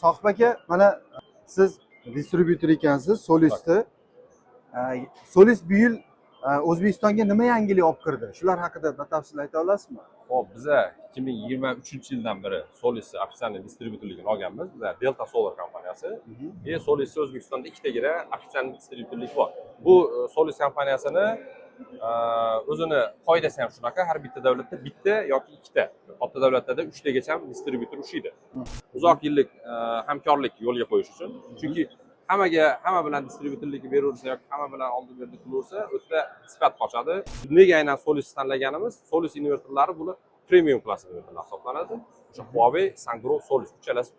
Sohib aka, mana siz distribyutor ekansiz Solisni. Solis bu yil O'zbekistonga nima yangilik olib kirdi? Shular haqida batafsil ayta olasizmi? Ho'p, biza 2023 yildan beri Solisni официальный distribyutorligini olganmiz. Biza Delta Solar kompaniyasi и Solisni O'zbekistonda ikkitagina официальный distribyutorlik bor. Bu Solis kompaniyasini o'zini qoidasi ham shunaqa: har bitta davlatda bitta yoki ikkita, katta davlatlarda uchtagacha distribyutor ushlaydi, uzoq yillik hamkorlik yo'lga qo'yish uchun. Chunki hammaga, hamma bilan distribyutorlikka beraversa yoki hamma bilan oldi berdi qilaversa, u yerda sifat qochadi. Nega aynan Solis tanlaganimiz? Solis invertorlari, bular premium klass invertorlar hisoblanadi. O'sha Huawei, Sungrow, Solis uchalasi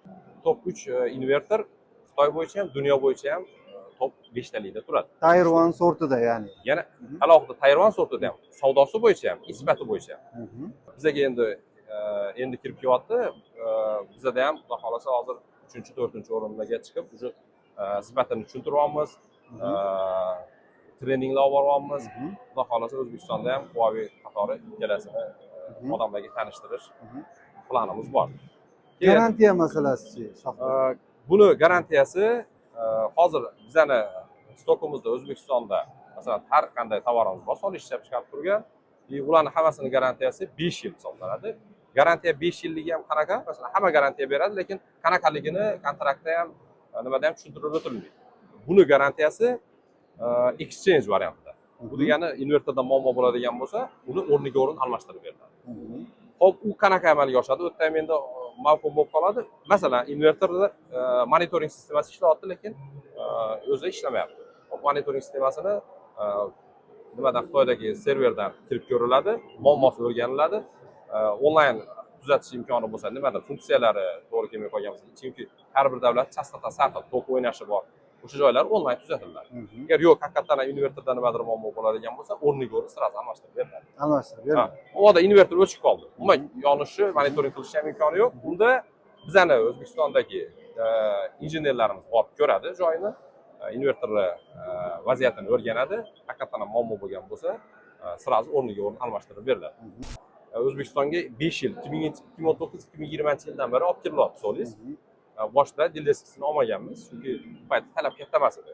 top 3 invertor, Xitoy bo'yicha ham, dunyo bo'yicha ham top beshtalikda turadi. Tayvan sortida, ya'ni. Yana alohida Tayvan sortida ham, savdosi bo'yicha ham, sifati bo'yicha ham. Bizaga endi kirib kelyapti. Bizada ham, xudo xohlasa, hozir uchinchi, to'rtinchi o'rinlarga chiqib, уже sifatini tushuntiryapmiz, treninglar olib boryapmiz. Xudo xohlasa, O'zbekistonda ham Huawei qatori ikkalasini odamlarga tanishtirish planimiz bor. Keyin, Garantiya masalasi-chi, Sohib? Buni garantiyasi, hozir bizani stokimizda O'zbekistonda, masalan, har qanday tovarimiz bor Solis ishlab chiqarib turgan, и ularni hammasini garantiyasi 5 yil hisoblanadi. Garantiya 5 yilligi ham qanaqa? Masalan, hamma garantiya beradi, lekin qanaqaligini kontraktda ham, nimada ham tushuntirib o'tilmaydi. Buni garantiyasi exchange variantida. Bu degani, invertorda muammo bo'ladigan bo'lsa, uni o'rniga o'rin almashtirib beriladi. Ho'p, u qanaqa amalga oshadi? U yerda ham endi mavhum bo'lib qoladi. Masalan, invertorda monitoring sistemasi ishlayapti, lekin o'zi ishlamayapti. Hop, monitoring sistemasini nimadan, Xitoydagi serverdan kirib ko'riladi, muammosi o'rganiladi. Onlayn tuzatish imkoni bo'lsa, nimadir funksiyalari to'g'ri kelmay qolgan bo'lsa, chunki har bir davlat chastotasi har xil, tok o'ynashi bor, o'sha joylar onlayn tuzatiladi. Agar yo'q, haqiqatdan ham invertorda nimadir muammo bo'ladigan bo'lsa, o'rniga o'rin сразу almashtirib beriladi. Almashtirib Ha, beriladi. U yoqda invertor o'chib qoldi, umuman yonishi, monitoring qilishni ham imkoni yo'q. Unda bizani O'zbekistondagi injenerlarimiz borib ko'radi joyini, invertorni vaziyatini o'rganadi. Haqiqatdan ham muammo bo'lgan bo'lsa, сразу o'rniga o'rin almashtirib beriladi. O'zbekistonga 5 yil, 2019, 2020 yildan beri olib kelilyapti Solis. Boshida дилерский sini olmaganmiz, chunki u paytda talab katta emas edi.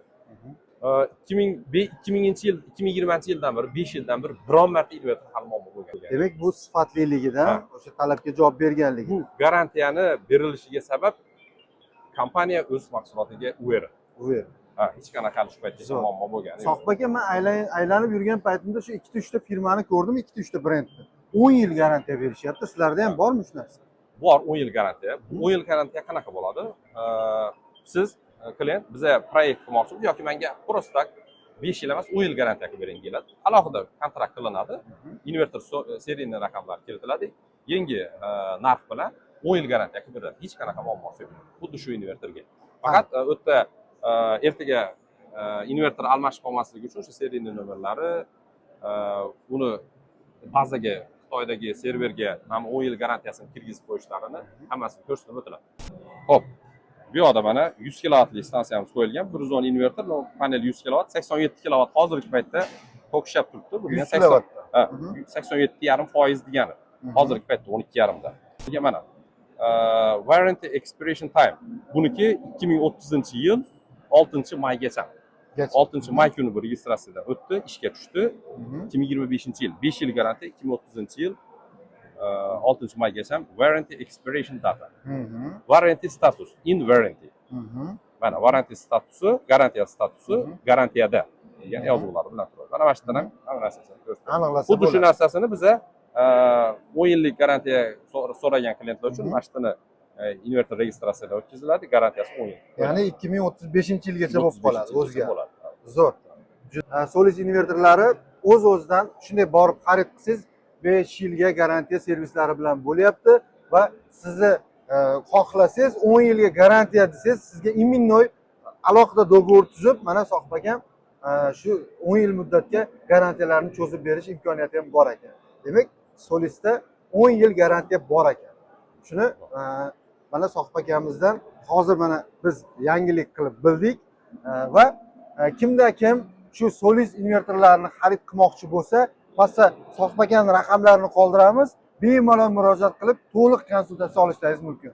2000 yil, 2020 yildan beri, 5 yildan beri biron marta invertor hali muammo bo'lgan. Demak, bu sifatliligidan, o'sha talabga javob berganligi. Bu garantiyani berilishiga sabab, kompaniya o'z mahsulotiga уверен. Уверен. Ha, hech qanaqa hali shu paytgacha Zo'r. muammo bo'lgani yo'q. Sohib aka, man aylanib yurgan paytimda shu ikkita, uchta firmani ko'rdim, ikkita, uchta brendni. 10 yil garantiya berishyapti. Sizlarda ham bormi shu narsa? Bor, 10 yil garantiya. Bu 10 yil garantiya qanaqa bo'ladi? Siz klient, biza proyekt qilmoqchimiz yoki menga просто так 5 yil emas, 10 yil garantiya qilib bering deyiladi. Alohida kontrakt qilinadi, invertor серийный raqamlari kiritiladi, yangi narx bilan 10 yil garantiya qilib beriladi, hech qanaqa muammosi yo'q xuddi shu invertorga. Faqat u yerda ertaga invertor almashib qolmasligi uchun o'sha серийный nomerlari, uni bazaga, Xitoydagi serverga mana 10 yil garantiyasini kirgizib qo'yishlarini hammasini ko'rsatib o'tiladi. Ho'p, bu yoqda mana 100 kilovatli stansiyamiz qo'yilgan, 110 invertor, panel 100 kilovat, 87 kilovat hozirgi paytda tok ishlab turibdi. Bu 100 degani 80 kilovatda. Ha, 87,5% degani. Hozirgi paytda 12,5 da. Mana warranty expiration time. Buniki 2030 yil 6 maygacha. Gacha. 6 may kuni bu registratsiyadan o'tdi, ishga tushdi. 2025 yil, 5 yil garantiya, 2030 yil 6 maygacha warranty expiration data. Warranty status in warranty. Mana warranty statusi, garantiya statusi, garantiyada degan yozuvlar bilan turadi. Mana shu yerdan ham hamma narsasini ko'rsatadi. Aniqlasa Xuddi shu bo'ladi. narsasini biza 10 yillik garantiya so'ragan klientlar uchun mana shu yerdan invertor registratsiyadan o'tkaziladi, garantiyasi 10 yil. Ya'ni 2035 yilgacha bo'lib 35 qoladi yilgacha o'zgarib. Bo'ladi. Zo'r. Solis invertorlari o'z o'zidan shunday borib xarid qilsangiz, 5 yilga garantiya servislari bilan bo'lyapti va sizni xohlasangiz, 10 yilga garantiya desangiz, sizga именной alohida договор tuzib, mana Sohib akam shu 10 yil muddatga garantiyalarni cho'zib berish imkoniyati ham bor ekan. Demak, Solisda 10 yil garantiya bor ekan. Shuni mana Sohib akamizdan hozir mana biz yangilik qilib bildik. Va kimda kim shu Solis invertorlarini xarid qilmoqchi bo'lsa, pastda Sohib akani raqamlarini qoldiramiz, bemalol murojaat qilib, to'liq konsultatsiya olishlaringiz mumkin.